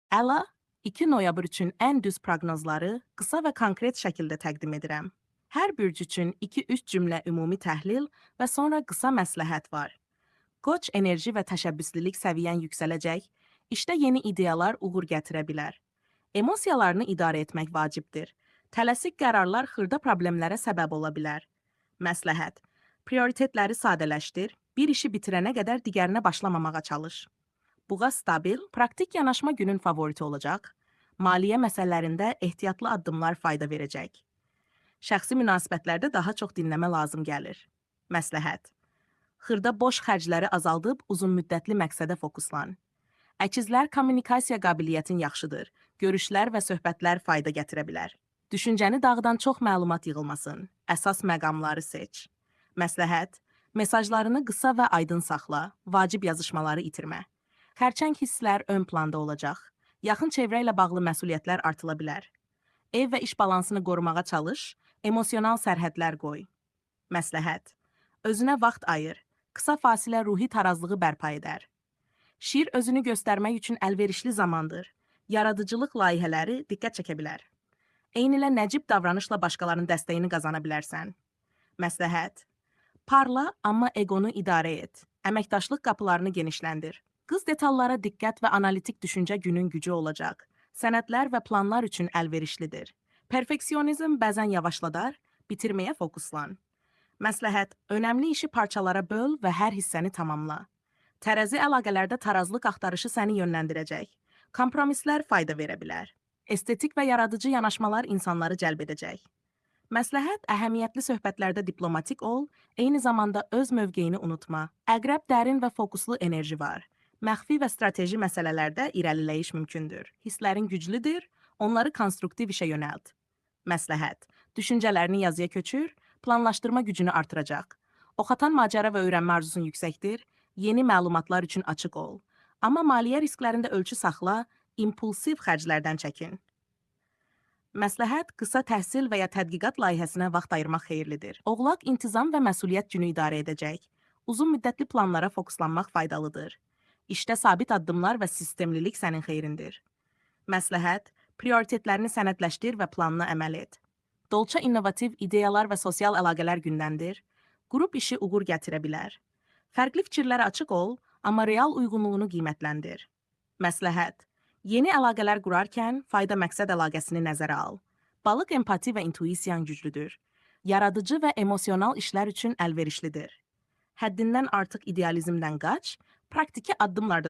Əla, 2 noyabr üçün ən düz proqnozları qısa və konkret şəkildə təqdim edirəm. Hər bürc üçün 2-3 cümlə ümumi təhlil və sonra qısa məsləhət var. Qoç enerji və təşəbbüslülük səviyyən yüksələcək, işdə yeni ideyalar uğur gətirə bilər. Emosiyalarını idarə etmək vacibdir. Tələsik qərarlar xırda problemlərə səbəb ola bilər. Məsləhət: Prioritetləri sadələşdir, bir işi bitirənə qədər digərinə başlamamağa çalış. Buğa stabil, praktik yanaşma günün favoriti olacaq. Maliyyə məsələlərində ehtiyatlı addımlar fayda verəcək. Şəxsi münasibətlərdə daha çox dinləmə lazım gəlir. Məsləhət: Xırda boş xərcləri azaldıb uzunmüddətli məqsədə fokuslan. Əkizlər kommunikasiya qabiliyyətin yaxşıdır. Görüşlər və söhbətlər fayda gətirə bilər. Düşüncəni dağıdan çox məlumat yığılmasın. Əsas məqamları seç. Məsləhət: Mesajlarını qısa və aydın saxla, vacib yazışmaları itirmə. Xərçəng hisslər ön planda olacaq. Yaxın çevrə ilə bağlı məsuliyyətlər artıla bilər. Ev və iş balansını qorumağa çalış, emosional sərhədlər qoy. Məsləhət: Özünə vaxt ayır. Qısa fasilə ruhi tarazlığı bərpa edər. Şir özünü göstərmək üçün əlverişli zamandır. Yaradıcılıq layihələri diqqət çəkə bilər. Eynilə nəcib davranışla başqalarının dəstəyini qazana bilərsən. Məsləhət: Parla, amma eqonu idarə et. Əməkdaşlıq qapılarını genişləndir. Qız detallara diqqət və analitik düşüncə günün gücü olacaq. Sənədlər və planlar üçün əlverişlidir. Perfeksionizm bəzən yavaşladar, bitirməyə fokuslan. Məsləhət: Önəmli işi parçalara böl və hər hissəni tamamla. Tərəzi əlaqələrdə tarazlıq axtarışı səni yönləndirəcək. Kompromislər fayda verə bilər. Estetik və yaradıcı yanaşmalar insanları cəlb edəcək. Məsləhət: əhəmiyyətli söhbətlərdə diplomatik ol, eyni zamanda öz mövqeyini unutma. Əqrəb dərin və fokuslu enerji var. Məxfi və strateji məsələlərdə irəliləyiş mümkündür. Hisslərin güclüdür, onları konstruktiv işə yönəlt. Məsləhət: Düşüncələrini yazıya köçür, planlaşdırma gücünü artıracaq. Oxatan macəra və öyrənmə arzusun yüksəkdir, yeni məlumatlar üçün açıq ol. Amma maliyyə risklərində ölçü saxla, impulsiv xərclərdən çəkin. Məsləhət: qısa təhsil və ya tədqiqat layihəsinə vaxt ayırmaq xeyirlidir. Oğlaq intizam və məsuliyyət günü idarə edəcək. Uzun müddətli planlara fokuslanmaq faydalıdır. İşdə sabit addımlar və sistemlilik sənin xeyrindir. Məsləhət: prioritetlərini sənədləşdir və planına əməl et. Dolça innovativ ideyalar və sosial əlaqələr gündəmdir. Qrup işi uğur gətirə bilər. Fərqli fikirlərə açıq ol, amma real uyğunluğunu qiymətləndir. Məsləhət: Yeni əlaqələr qurarkən fayda-məqsəd əlaqəsini nəzərə al. Balıq empati və intuisiyan güclüdür. Yaradıcı və emosional işlər üçün əlverişlidir. Həddindən artıq idealizmdən qaç, praktiki addımlarda